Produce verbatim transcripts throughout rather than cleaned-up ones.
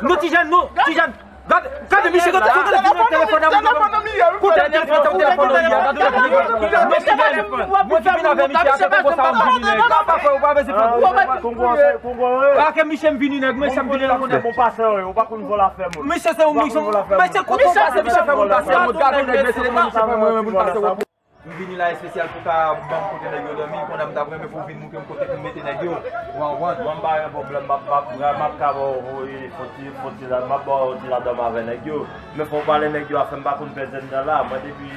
Non, Tijèn, non, Tijèn. Gade, gade, misye, gade, gade, gade, telefòn nan, kote telefòn nan, telefòn nan, gade, gade, gade, non, Tijèn, mwen ki vin avè misye, a, se konsa m vini, nèg. Pa fè, ou pa bezwen fè. Kongo, Kongo, wi. Ake misye m vini, nèg, mwen, sa m vini la, konnen. Bon, pasè, wi, ou pa konn vòlò fè moun. Misye, se yon misye, misye, kote w pase, misye fè moun pase, moun, gade, nèg, mesye, misye fè mwen, moun pase, w. M vini la espesyal pou ka ban m kote nèg yo dòmi, kounye a m t ap renmen pou w vin montre m kote pou m mete nèg yo. Ou konprann? Bon, m pa gen pwoblèm, m ap, m ap, m ap ka ba w, e, fon ti, fon ti la, m ap ba w ti la dòmi avè nèg yo. Men fò w pale nèg yo, afè m pa konn pèdi anndan la. Mwen depi,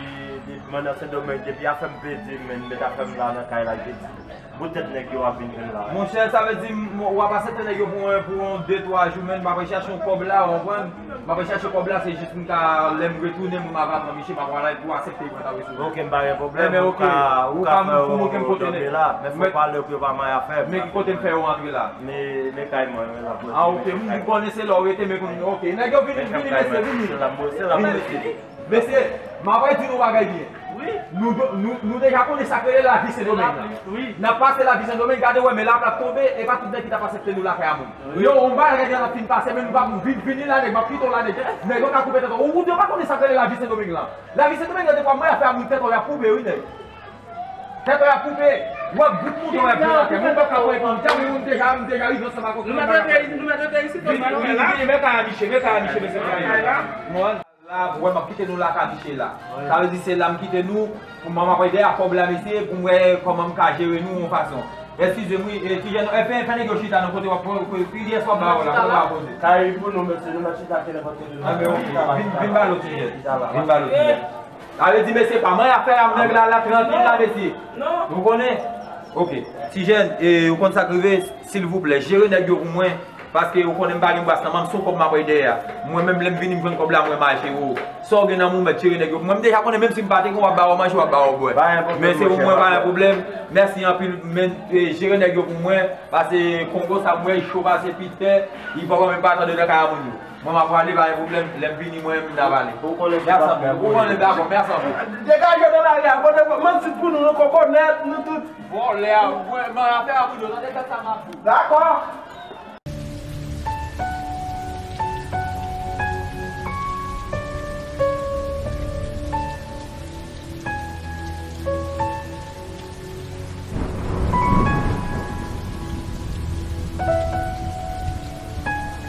depi mwen nan Sendomeng, depi afè m pèdi, men m met afè m la nan kay la, pèdi. Poutèt nèg yo ap vin jwenn la. Monchè, sa vle di m, w ap aksepte nèg yo pou, pou yon de, twa jou, men m ap chache yon kòb la, ou konprann? M ap chache kòb la, se jis m ka, lè m retounen, mwen m ap pran misye, m ap pran l pou aksepte pran ta resous. Ok, m pa gen pwoblèm. Enben, ok. Ou ka, ou ka fè yo dòmi la, men fò pale pou yo pa manyen afè m. Men ki kote m fè yo antre la? Men, men kay mwen, men la. Ah, ok, m konnen se la w rete, men konnen, ok. Nèg yo vini, vini, mesye, vini. Se la, se la. Vini, mesye. Mesye, m ap di nou bagay byen. Wi. Nou, nou, nou deja konnen sa k rele lavi Sendomeng lan. Wi. N ap pase lavi Sendomeng, gade wè, men lapli ap tonbe, e pa tout nèg ki t ap aksepte nou lakay a moun. Wi. Yo, on bagay nèg la fin pase, men nou pa vin, vini la, nèg, m ap kite w la, nèg. Nèg yo ka koupe tèt ou. Ou, ou pa konnen sa k rele lavi Sendomeng lan. Lavi Sendomeng lan, defwa, mwen afè a moun tèt ou y ap koupe, wi, nèg. Tèt ou y ap koupe. W ap bout moun yo y ap pran atè. Moun pa ka pran pou moun. Janm moun deja, moun deja rive ansanm ak nou. Nou mèt rete isit, nou mèt rete isit, nou pa fè la. Vini, men kay a misye, men kay a misye, mesye. Mwen. La, ou wè, m ap kite nou la ka kite la. Sa vle di se la m kite nou, pou m ap pran dèyè kòb la, mesye, pou m wè kòman m ka jere nou yon fason. Eskize m, wi, e, Tijèn, e, fè, fè nèg yo chita nan kote w ap, kote, kote, kiyès w ap ba yo la, kote w ap poze. Kay pou nou, mesye, nou mèt chita kenenpòt kote nou. Anben, ok. Vin, vin ba l, Tijèn. Vin ba l, Tijèn. Sa vle di, mesye, pa manyen afè a, nèg la, la, trankil la, mesye. Non. Ou konnen? Ok. Tijèn, e, ou konn sa k rive? Silvouplè, jere nèg yo pou mwen. Paske ou konnen m pa gen bras nan men m, se yon kòb m ap bay dèyè a. Mwen menm, lè m vini, m jwenn kòb la, mwen mache, o. Sa w gen nan men w, mèt jere nèg yo. Mwen, m deja konnen, menm si m pa te gen, w ap ba yo manje, w ap ba yo bwè. Men se pou mwen, pa gen pwoblèm. Mèsi anpil, men, e, jere nèg yo pou mwen. Paske Kongo sa, m wè, li cho pase pitè, li poko menm pa tande nan kay a moun yo. Mwen, m ap prale, pa gen pwoblèm. Lè m vini, mwen, m ta pale. Mèsi anpil. Ou konnen, dakò, mèsi anpil. Degaje nan lari a, kote manti pou nou, nou kokonèt, nou tout. Vòlè a, mwen, mwen, afè a moun yo, tande sa m ap di w. Dakò.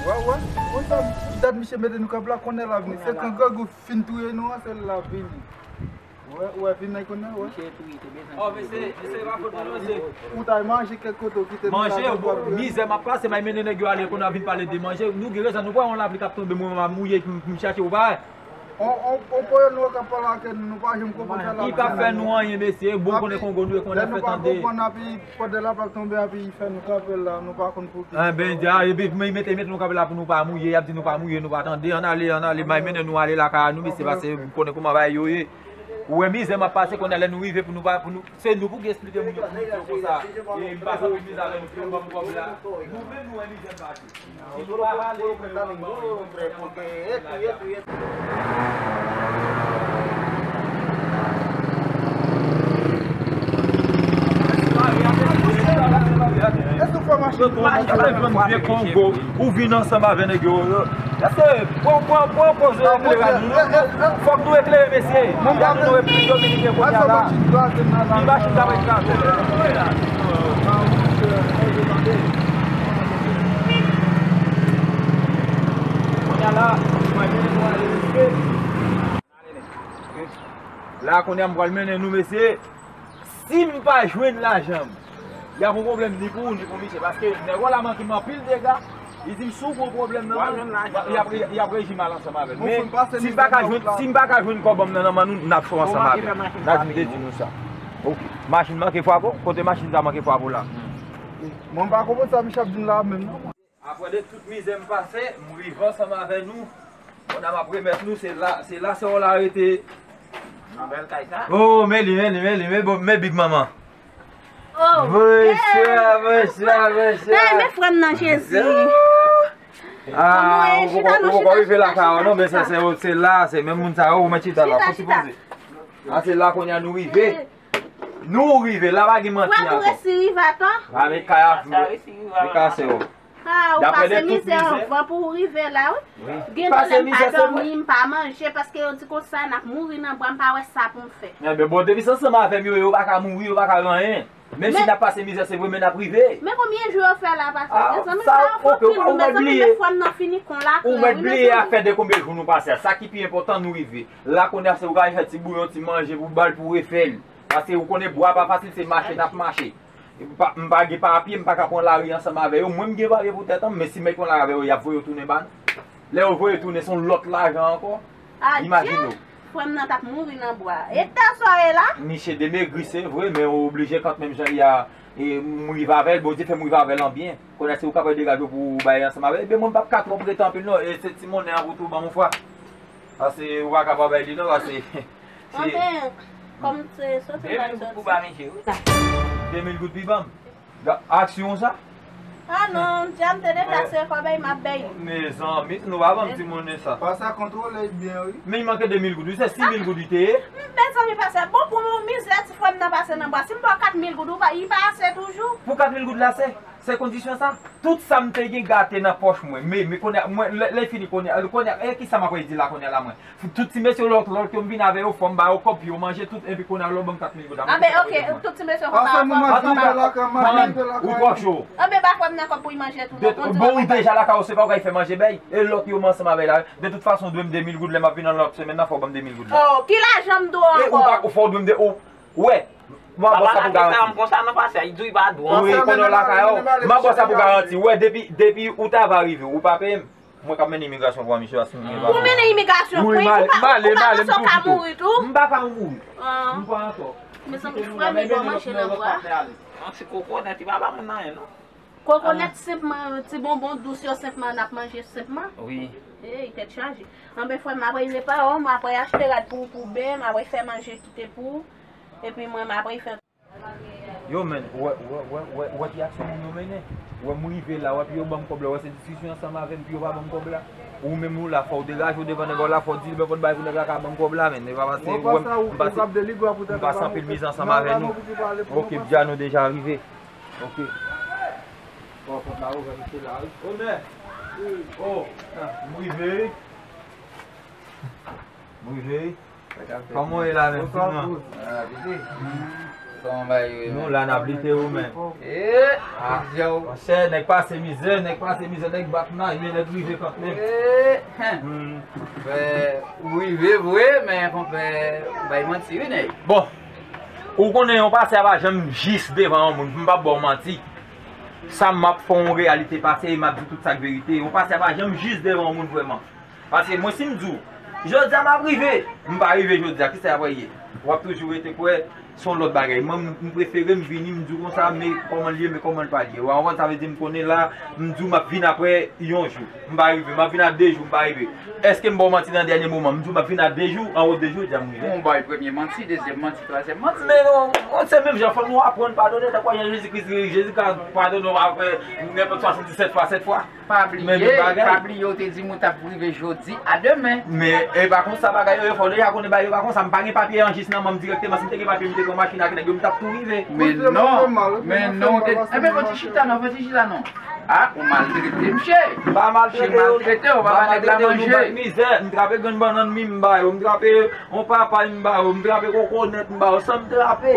Wè, wè, wè, dat, dat misye mete nou kanpe la, konnen l ap vini. Se kan grangou fin touye nou an, se l ap vini. Wè, wè, vin nan konnen, wè. Misye tou, li te bezwen. Oh, mesye, mesye, pa fout mwen, mesye. Ou ta manje kèk kote, ou kite nou la, mizè m ap pase, m al mennen nèg yo ale, kounye a vin pale de manje. Nou gen rezon, nou pa wè yon lapli k ap tonbe, mwen, m ap mouye, m, m chache, ou pa wè? On, on, on pwoblèm nou k ap pale ak nou, nou pa janm konprann sa lapli. Li pa fè nou anyen, mesye. Bon, konnen Kongo, nou e konnen fè tande. Lè nou pa konprann, epi pandan lapli ap tonbe, epi li fè nou kanpe la, nou pa konn pou ki. Enben, dja, epi, men, mete, mete nou kanpe la pou nou pa mouye, y ap di nou pa mouye, nou pa tande. Ann ale, ann ale, m al mennen nou ale lakay a nou, mesye, paske m konnen kòman bagay yo ye. Ou wè mizè m ap pase kounye a, lè nou rive pou nou pa, pou nou, se nou pou ki esplike moun yo pou nou di yo konsa. E m pase anpil mizè avè nou, pou yo ban m kòb la. Nou menm nou wè mizè m pase. Si nou pa pale, mwen yo ban m kòb la. Ou vin ansanm avè nèg yo. Èske, pran, pran, pran poz yo eklere nou. Fòk nou eklere, mesye. Gade nou Repiblik Dominiken kounye a la. Ki machin k ap kraze. Kounye a la, mwen vin pou ale, mesye. La, kounye a, m pral mennen nou, mesye. Si m pa jwenn lajan m, y ap yon pwoblèm ni pou ou, ni pou misye. Paske nèg la manke m anpil dega. Li di m, si w gen yon pwoblèm nan men w, y ap, y ap reji mal ansanm avè l. Men, si m pa ka jwenn, si m pa ka jwenn kòb nan men nou, n ap cho ansanm avè l. N a di m te di nou sa. Ok. Machin manke frape w? Kote machin sa manke frape w la? Mwen, m pa konprann sa misye ap di m la menm, non. Apre de tout mizè m pase, m rive ansanm avè nou. Kounye a m ap remèt nou, se la, se la sè w la rete. Yon bèl kay sa. Oh, men li, men li, men li, men bon, men Big Mama. Oh, mesye, mesye, mesye. Hey, men frè m nan Jezi. Ah, ou poko, ou poko rive lakay ou non, men se, se, se la, se menm moun sa yo, ou mèt chita la, fò sipoze. Ah, se la kounye a nou rive. Nou rive, la pa gen manti ankò. Wè, nou resi rive atò. Ah, men kay a, men kay a se yo. Ah, ou pase mizè anvan pou w rive la, wi. Gen de lè m pa dòmi, m pa manje, paske yo di konsa, n ap mouri nan bwa, m pa wè sa pou m fè. Enben, bon, depi se ansanm avè m yo ye, yo pa ka mouri, yo pa ka gen anyen. Menm si n ap pase mizè, se vre, men n ap rive. Men konbyen jou yo fè la pase? Mezanmi, sa yo fò pil, wi, mezanmi, men frè m nan fini kon lakrè, wi, mezanmi. Ou mèt bliye afè de konbyen jou nou pase a. Sa ki pi enpòtan, nou rive. La kounye a, se ou ka al fè ti bouyon, ti manje pou ba l, pou refè l. Paske ou konnen bwa pa fasil, se mache n ap mache. M pa, m pa gen papye, m pa ka pran lari ansanm avè yo. Mwen, m gen papye pou tèt an m, men si m met yon lari avè yo, y ap voye yo tounen ba nou. Lè yo voye tounen, se yon lòt lajan ankò. Imajine w. Frè m nan t ap mouri nan bwa. E ta sa w ye la? Misye demegri, se vre, men ou oblije kanmenm jan li a, e, m rive avè l, Bondye fè m rive avè l an byen. Kounye a, si ou kapab degaje w pou w bay ansanm avè l, ebyen, mwen, m p ap ka twò prete anpil, non. E se ti monnen an pou tou ban m yon fwa. Paske ou pa ka pa bay li, non, paske Anben, kòm se soti bay soti. De mil goud pou ba misye, wi. De mil goud pi ban m. Ga-, aksyon sa? Ah non, m te deplase kòb ay m ap bay. Mezanmi, nou pa ban m ti monnen sa. Pase a kontwole byen, wi. Men li manke de mil goud, wi, se sis mil goud li te ye. Mezanmi, pase bon pou mizè ti frè m nan pase nan bwa. Si m ba w kat mil goud, ou pa, li pa ase toujou? Pou kat mil goud la, se, se kondisyon sa. Tout sa m te gen gate nan pòch mwen. Men, men kounye a, mwen, lè, lè fini kounye a, kounye a, e kisa m ap di la kounye a la mwen? Tout ti mesye lòt, lòt yo m vin avè yo, fò m ba yo kòb pou yo manje tout, epi kounye a lè w ban m kat mil goud la, mwen kisa m ap di mwen? Anben, oke, tout ti mesye fò ba yo kòb. Ou twò cho. Anben, ba frè m nan kòb pou l manje tou, non, bon, ou deja lakay ou, se pa ou k al fè manje bay, e lòt yo m ansanm avè la, de tout fason, ou dwe m de mil goud, lè m ap vin nan lòt semèn nan, fò w ban m de mil goud la. Oh, ki lajan m dwe w ankò? E ou pa, fò w dwe m de, ou, wè, m ap ba w sa pou garanti. Wi, konnen w lakay ou, m ap ba w sa pou garanti, wè, depi, depi ou ta va rive, ou pa peye m. Mwen k ap mennen imigrasyon pou misye a, si m gen pa. Ou mennen imigrasyon pou li, ou pa, ou pa panse w ka mouri tou? M pa ka mouri. M pa ankò. Mezanmi, frè m, e bon manje nan bwa. Yon ti kokonèt, li pa ba moun anyen, non. Kokonèt senpman, ti bonbon dous yo senpman, n ap manje senpman. Wi. Ey, tèt chaje. Anben, frè m, m ap regle pawòl, m ap achte rad pou, pou ben, m ap fè manje kite pou ou. Epi mwen, m ap fè Yo, men, wè, wè, wè, wè, wè ki aksyon moun yo mennen. Wè, m rive la, wè, pou yo ban m kòb la, wè, se diskisyon ansanm avè m, pou yo pa ban m kòb la. Ou menm ou la, fò w degaje w devan nèg ou la, fò w di l, men fò w bay pou nèg la ka ban m kòb la, men, e pa pase, wè, m pase, m pase anpil mizè ansanm avè nou. Oke, bya nou deja rive. Oke. Bon, kòb la, ou wè, misye la, wi. Onè. Oh, m rive, wi. M rive, wi. Kòman w ye la menm, di mwen? Nou la n ap lite ou menm. Monchè, nèg pase mizè, nèg pase mizè, nèg bat nan, men nèg rive kanmenm. Ou rive vre, men konpè, ou bay manti wi nèg. Bon, ou konnen yon pase a pa janm jis devan yon moun, m p ap ba w manti. Sa m ap fè w yon reyalite pase, e m ap di tout sa k verite. Yon pase a pa janm jis devan yon moun vrèman. Paske mwen si m di w, jodi a m ap rive, m pa rive jodi a, kisa y ap ye? W ap toujou rete kwè se yon lòt bagay. Mwen, m, m prefere m vini, m di w konsa, men kòman l ye, men kòman l pral ye. Ou konprann sa vle di m konnen la, m di w m ap vin apre yon jou, m pa rive, m ap vin a de jou, m pa rive. Èske m ba w manti nan dènye moman? M di w m ap vin a de jou, anwo de jou, jodi a m rive. Bon, bay premye manti, dezyèm manti, twazyèm manti. Men non, se menm jan, fò nou aprann padone, tankou jan Jezi Kris, Jezi ka padone w apre nenpòt swasanndisèt fwa, sèt fwa. Pa bliye, pa bliye, ou te di m ou t ap rive jodi a demen. Men, e pa konsa bagay yo ye, fò w deja konnen bagay yo pa konsa. M pa gen papye an jis nan men m dirèkteman. Si m te gen papye, m te pran machin ak nèg yo, m t ap tou rive. Men non, men non, ou te, enben, fò ti chita non, fò ti chita non. Ah, ou maltrete misye. M pa maltrete yo, m pa maltrete yo, m pa ba nèg la manje. M bat mizè, m trape grenn bannann mi m ba yo, m trape yon papay m ba yo, m trape kokonèt m ba yo, sa m trape.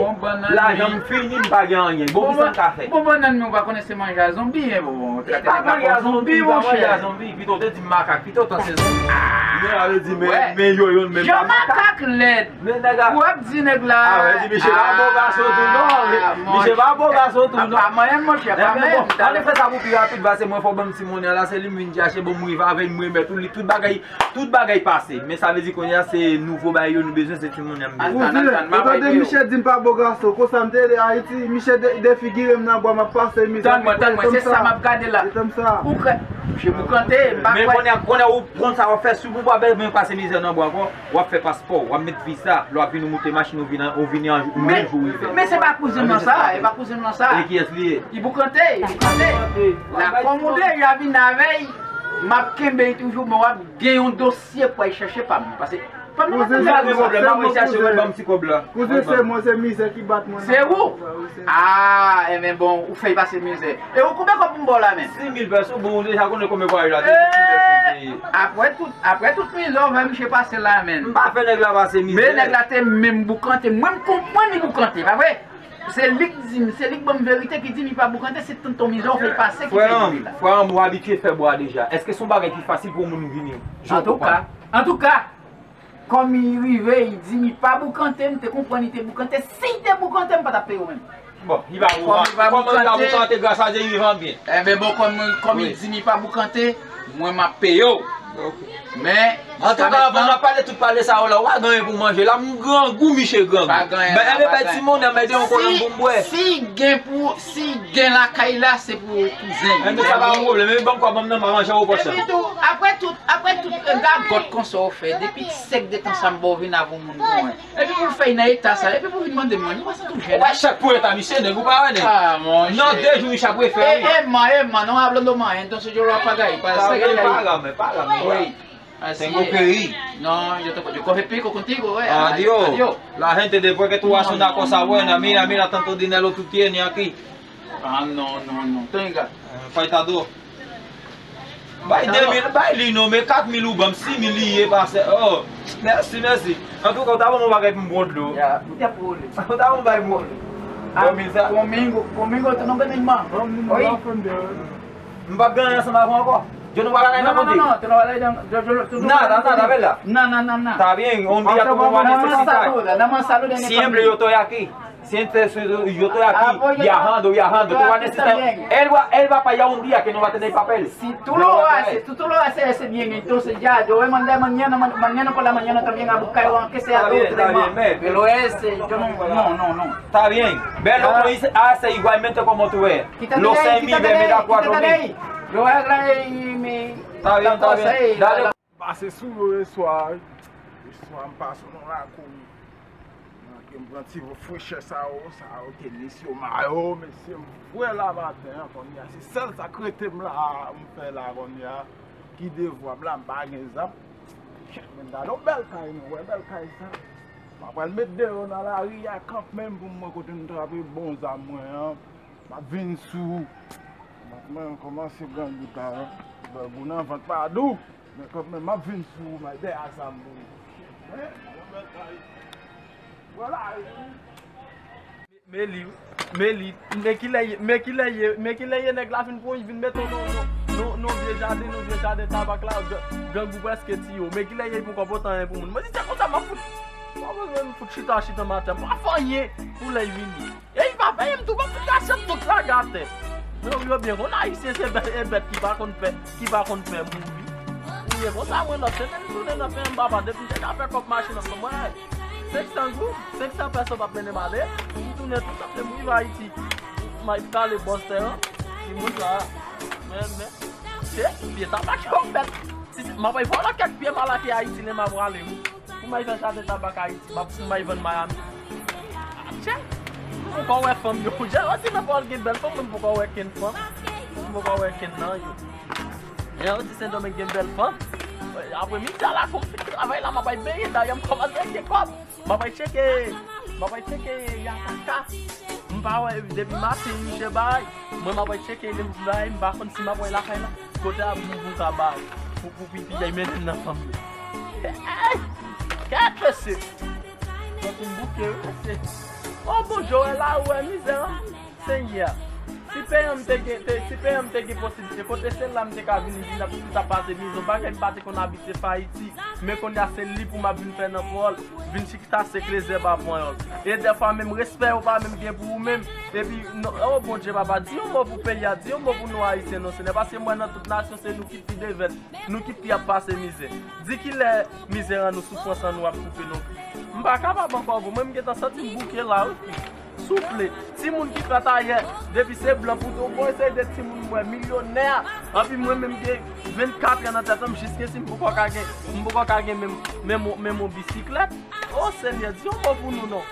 Lajan m fini, m pa gen anyen. Bon, kisa m ka fè? Bon, bannann men ou pa konnen se manje a zonbi, en, bon, bon, trete nèg la kon zonbi, monchè. Pito w te di m makak, pito w tande se zonbi. Men sa vle di, men, men yo, yo, men pa makak. Jan makak lèd. Men nèg la. Ou ap di nèg la. Ah, wè, di misye pa bon gason tou, non. Misye pa bon gason tou, non. Pa manyen, monchè, pa manyen. Ann fè sa pou pi rapid, pase mwen fò ban m ti monnen la, se li m vin chache, bon, m rive avè l, m remèt ou li, tout bagay. Tout bagay pase, men sa vle di kounye a se nouvo bagay yo nou bezwen, se timoun yo nou bezwen. Ou di, ou tande misye di m pa bon gason, konsa m te rete Ayiti, misye de-, defigire m nan bwa, m ap pase mizè. Tann mwen, tann mwen, se sa m ap gade la. Ou kwè, misye boukante, m pa kwè. Men kounye a, kounye a ou konn sa w ap fè, si w pa bezwen pase mizè nan bwa ankò, w ap fè paspò, w ap met viza, lè w ap vin ou moute machin, ou vin, ou vini an, menm jou ou rive. Men se pa kouzen m nan sa, e pa kouzen m nan sa. E kiyès li ye? Li boukante, li boukante. La kòm ou deja vin avè l, m ap kenbe l toujou, men w ap gen yon dosye pou al chèche pa m. Pase Kouzen, se mwen, se mwen, kouzen. Kouzen, se mwen, se mizè ki bat mwen. Se ou? Ah, enben bon, ou fè y pase mizè. E ou konbyen kòb m ba w la menm? Sis mil pèso, bon, ou deja konnen konbyen vwayaj la te, sis mil pèso te ye. Apre tout, apre tout mizè, ou fè misye pase la menm. M pa fè nèg la pase mizè. Men nèg la te menm boukante, mwen m konprann li boukante, pa vre? Se li k di m, se li k ban m verite ki di m li pa boukante, se tonton mizè ou fè l pase ki fè li la. Frè m, ou abitye fè bwa deja. Èske se yon bagay ki fasil pou yon moun vini? Antouka, antouka, kòm li rive, li di m li pa boukante, m te konprann li te boukante. Si li te boukante, m pa t ap peye w menm. Bon, li pa boukante. Kòm li pa boukante, gras a Dye, li vivan byen. Enben bon, kòm, kòm li di m li pa boukante, mwen m ap peye w. Men, antouka, anvan n ap pale tout pale sa yo la, ou pa gen anyen pou manje. La, m grangou, misye grangou. Pa gen anyen. Enben bay ti monnen, mete yon kolonn pou m bwè. Si gen pou, si gen lakay la, se pou kouzen. Enben sa pa yon pwoblèm. Enben ban m kòb, ban m nan, m a manje ou pòch la. Epi tou, apre tout, apre tout gagòt konsa ou fè, depi sèk de tan sa m ba w vin avè yon moun pou mwen. Epi pou fè y nan eta sa, epi pou vin mande m mwen, nou pa santi w jèn. Ou wè chak pou eta misye, nèg, ou pa wè, nèg? Ah, monchè. Nan de jou, misye ap refè, wi. E, e man, e man, non, hablando man, entonces yo lo apaga ahí, para seguir ahí. Págame, págame. Wi. Así es. Tengo que ir. No, yo te, yo coge pico contigo, eh. Adiós. Adiós. La gente después que tú haces una cosa buena, mira, mira, tanto dinero tú tienes aquí. Ah, non, non, non. Tenga. Eh, falta dos. Bay de mil, bay li non, men kat mil ou ban m, sis mil li ye, pastè. Oh, mèsi, mèsi. Antouka, ou ta ban m yon bagay pou m bwè dlo. Ya, m te pou li. Ou ta ban m yon bagay pou m bwè dlo. Ah, conmigo, conmigo tú no ganas más. Oye. M p ap gen anyen ansanm avè w ankò. Yo nou pa la nan konte. No, no, no, tú no vas a ir, yo, yo, tú no vas a ir. Nada, nada, ¿verdad? No, no, no, no. Está bien, un día tú me vas a necesitar. Nada más saluda, nada más saluda en español. Siempre yo estoy aquí. Siempre estoy, yo estoy aquí, viajando, viajando. Tú vas a necesitar. Él va, él va para allá un día que no va a tener papel. Si tú lo haces, tú, tú lo haces ese bien, entonces ya, yo voy a mandar mañana, ma-, mañana por la mañana también a buscar, aunque sea dos o tres más. Pero ese, yo no, no, no, no. Está bien. Ve lo que hice, hace igualmente como tú ves. Los seis mil, ve, me da cuatro mil. Yo voy a traer mi, está bien, está bien. Dale. Pase sou yo yèswa, wi. Yèswa, m pase nan lakou. Manke m pran ti frechè sa yo, sa yo te ni sou mayo, mesye, m fre la maten an, kounye a, se sèl sa k rete m la, m fè la kounye a, ki devwa m la, m pa gen zam. Kèt, men gade yon bèl kay, non, wè bèl kay sa. M apral met deyò nan lari a kanmenm pou m wè kote m trape bon zam mwen an. M ap vin sou, m ap mwen kòmanse grangou ta, grangou nan vant pa dou. Men kanmenm, m ap vin sou ou, m al dèyè a zam pou ou. Hein? Yon bèl kay. Vwala. Men li, men li, men kilè ye, men kilè ye, men kilè ye nèg la fin pran, vin mete w nan, nan, nan, nan vye jaden, nan vye jaden tabak la, g-, grangou prèske tiye w. Men kilè ye pou konpòte anyen pou moun. Mwen di, se konsa m ap fout. Mwen bezwen fout chita, chita maten. M pa fè anyen pou lè vini. E li pa peye m tou, m ap fout kase tout lage atè. Men yo byen konn Ayisyen se bèt, e bèt ki pa konn pè, ki pa konn pè mouri. Ou ye konsa, mwen lòt semèn m tounen nan peyi m papa, depi m te ka fè kòb machin nan, mwen, senk san goud, senk san pèso p ap mennen m ale, m tounen tou tanpri m rive Ayiti. M al kale bòs tè an, timoun sa, men, men, se pye tabak yo m mèt. Si se, m ap al vòlò kèk pye malake Ayiti lè m ap prale, wi. Pou m al fè jaden tabak Ayiti, m ap, pou m al vann Miami. Atchè! M poko wè fanm yo. Jè, yo di nan pawòl gen bèl fanm, men m poko wè kenn fanm. M poko wè kenn nan yo. Lè yo di Sendomeng gen bèl fanm. Apre midi a la, kou m fin travay la, m ap al benyen, dayè m kòmanse gen kòb. M ap al tcheke, m ap al tcheke Yakaka. M pa wè, depi maten, misye bay. Mwen, m ap al tcheke, lè m bay, m pa konn si m ap wè lakay la. Kote a pou, pou sa bay, pou, pou pipi a mennen nan fanm yo. Ey! Kèt mesye! Fòk m bouke wi mesye. O Bondye, w wè la, ou wè mizè an? Senyè, si peyi an m te gen, te, si peyi an m te gen posiblite, kote se la m te ka vin, vin ap, vin ap pase mizè, bagay m pa te konn abitye fè Ayiti, men kounye a se li pou m ap vin fè nan pawòl, vin chita se klezè pa panyòl. E dèfwa menm respè ou pa menm gen pou ou menm, epi, non, o Bondye papa, di yon mo pou peyi a, di yon mo pou nou Ayisyen non, Senyè, paske m wè nan tout nasyon se nou ki pi devèt, nou ki pi ap pase mizè. Di kilè mizè an nou, soufrans an nou ap koupe non. M pa kapab ankò, mwen m gentan santi m bouke la wi. Souple, timoun ki fèt ayè, depi se blan pou tou, gon seri de timoun m wè milyonè, anpi mwen menm gen vennkat an nan tèt an m, jiske si m poko ka gen, m poko ka gen menm, menm, menm yon bisiklèt. O Senyè, di yon mo pou nou non.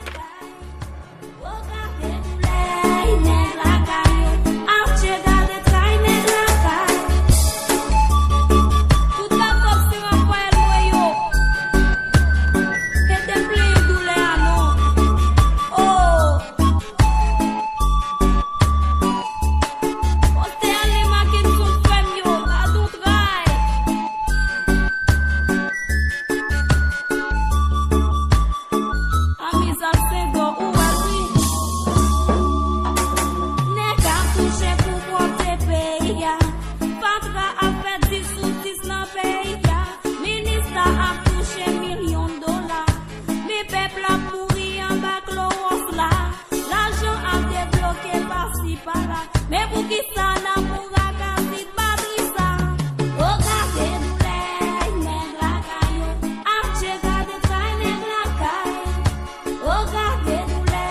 Men poukisa n ap mouri ak asid pa pli sa? O gade doulè nèg lakay yo. Adje gade tray nèg lakay. O gade doulè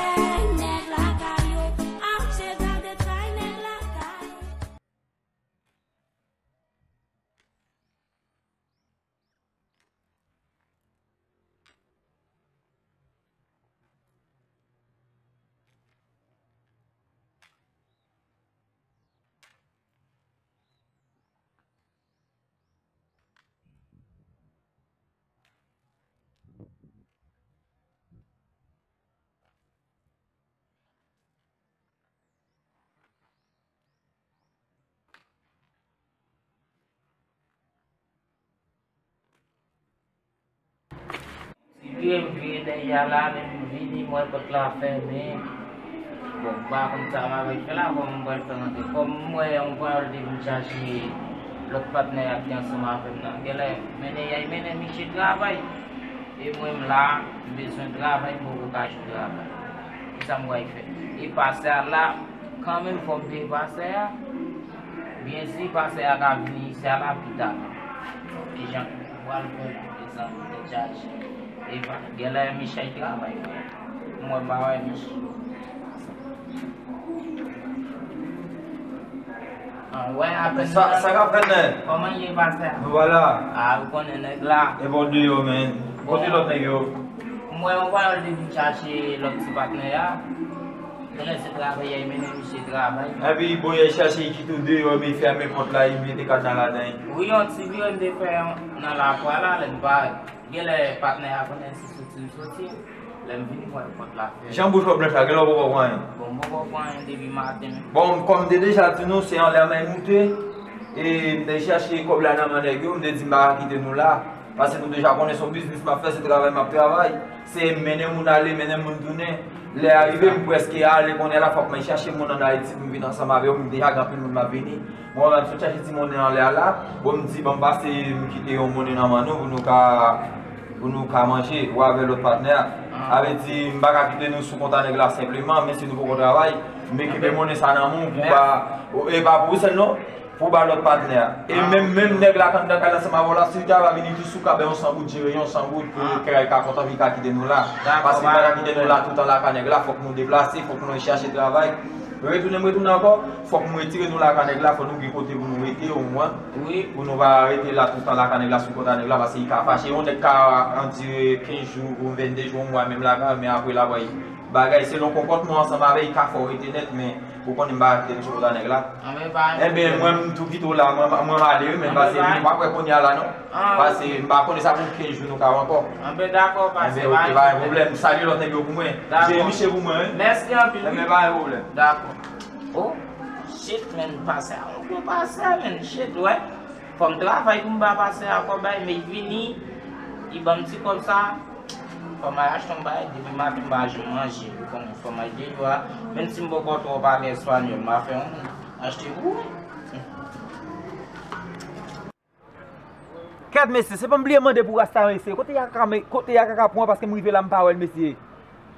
nèg lakay yo. Adje gade tray nèg lakay. Ti vire, m vire dèyè a la, men m vini, m wè pòt la fèmen. Bon, m pa konn sa m ap fè la, kòman m pral fè rantre. Kòm m wè yon pawòl te vin chache lòt patnè a ki ansanm avè m nan. Genlè, mennen y al mennen misye travay. E mwen, m la, m bezwen travay, m poko ka jwenn travay. Kisa m pral fè? E pastè a la, kanmenm fò m peye pastè a. Byen si pastè a ka vini isi a la pita. Bon, kijan pou al pran egzanp tèt chaje. Epa, genlè Michel travay, wi. Mwen pa wè Michel. An, wè, apèn sa, sa k ap fèt, nèg? Kòman ye, pastè? Nou pa la. A, ou konnen nèg la. E bon deyò, men. Kote lòt nèg yo? Mwen, yon pawòl te vin chache lòt ti patnè a. Genlè se travay, y al mennen misye travay. Epi, bon, y al chache, y kite w deyò, men fèmen pòt la, y mete kadna ladan. Wi, yon ti vire m te fè nan lakwa la, lè m pa, genlè patnè a konnen se soti m soti. Lè m vini, m wè pòt la fèmen. Jan bouch w blanch la, genlè w poko pran anyen. Bon, m poko pran anyen depi maten. Bon, kòm m te deja di nou, se anlè may moute. E m te chache kòb la nan men nèg yo, m te di m pa ka kite nou la. Paske nou deja konnen se yon biznis m ap fè, se travay m ap travay. Se mennen moun ale, mennen moun tounen. Lè a rive, m prèske ale, kounye a la fòk mwen chache moun ann Ayiti pou m vin ansanm avè yo, m deja gen anpil moun m ap vini. Mwen menm, m sot chache ti monnen anlè a la, bon, m di, ban m pase, m kite yon monnen nan men nou, pou nou ka, pou nou ka manje, ou avè lòt patnè a. Sa vle di, m pa ka kite nou sou kont a nèg la senpleman, men si nou poko travay, m ekipe monnen sa nan men w, pou ba, e pa pou ou sèl non. Pou ba lòt patnè a. E menm, menm nèg la k anndan kay la ansanm avè w la, si l ta va vini jis ou ka bay yon san goud, jere yon san goud pou kay ka kontan, pou l ka kite nou la. Paske m pa ka kite nou la toutan lakay nèg la, fòk nou deplase, fòk nou al chache travay. Retounen, m retounen ankò, fòk nou retire nou lakay nèg la, fòk nou gen kote pou nou rete omwen. Pou nou pa rete la toutan lakay nèg la, sou kont a nèg la, paske li ka fache. Yon nèg ka andire kenz jou, ou vennde jou, yon mwa menm lakay, men apre l ap bay bagay selon konpòtman ansanm avè l, li ka fè w rete nèt, men ou konnen m pa ka kite nou sou kont a nèg la. Enben, mwen, m tou kite w la, mwen, mwen ale wi, men pase m pa kwè kounye a la non. Pase m pa konnen sa pou kenz jou nou ka wè ankò. Enben, dakò, pase, pa gen pwoblèm. Salye lòt nèg yo pou mwen. Jere misye pou mwen wi. Mèsi anpil wi. Enben, pa gen pwoblèm. Dakò. Oh, shit, men, pase a, yon gwo pase a, men, shit, wè. Fò m travay pou m ba pase a kòb la, men li vini, li ban m ti kòb sa. Fò m al achte yon bagay, depi maten m pa janm manje, ou konnen fò m al deyò a. Menm si m poko twò pale espanyòl, m a fè yon achte pou ou. Kèt mesye, se pa m bliye mande pou rasta mesye. Kote y a ka, kote y a ka pran paske m rive la m pa wè l mesye.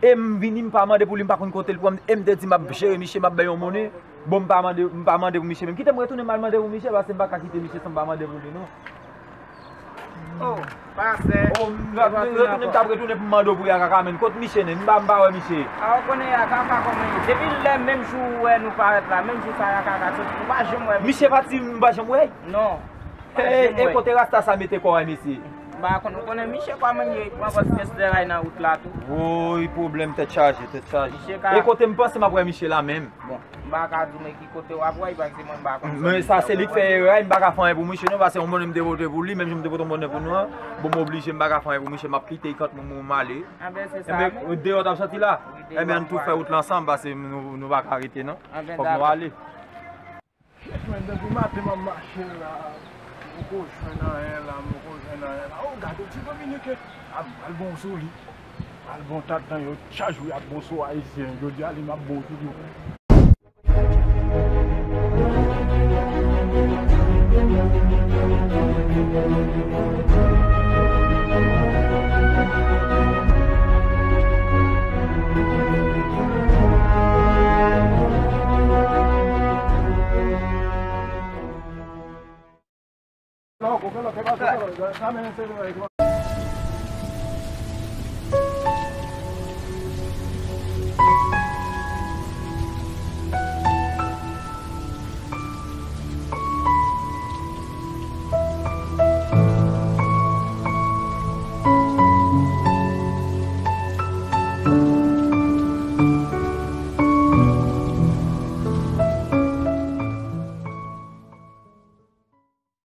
E m vini, m pa mande pou li, m pa konn kote l pran m. E m te di m ap jere misye, m ap bay yon monnen. Bon, m pa mande, m pa mande pou misye menm. Kite m retounen m al mande pou misye, paske m pa ka kite misye san m pa mande pou li, non. Oh, pastè. Oh, m retounen, m t ap retounen pou m mande w pou Yakaka, men. Kot misye, nen? M pa, m pa wè misye. A, ou konnen Yakaka kòman ye. Depi lè menm jou ou wè nou parèt la, menm jou sa Yakaka soti, ou pa janm wè misye. Misye pati, m pa janm wè? Non. E, e kote rasta sa mete kò a, mesye? M pa konn, ou konnen misye kòman ye, li pran pòz pèsè ray nan wout la tou. Woy, pwoblèm, tèt chaje, tèt chaje. E kote m panse m ap wè misye la menm? Bon, m pa ka di w men ki kote w ap wè l, paske mwen m pa konn sa. Men sa se li k fè erè, m pa ka fè anyen pou misye non, paske yon monnen m te pote pou li, menm jan m te pote yon monnen pou nou an. Bon, m oblije, m pa ka fè anyen pou misye, m ap kite l kont mwen, mwen m ale. Enben, deyò t ap soti la? Enben, ann tou fè wout la ansanm, paske nou, nou pa ka rete non. Fòk nou ale. Shit, men, depi maten m ap mache la, m poko jwenn anyen la, m poko jwenn anyen la. Oh, gade ti Dominiken, a m pral bon sou li. Pral bon tatan yo, chak jou y ap bon sou Ayisyen. Jodi a li m ap bon toujou.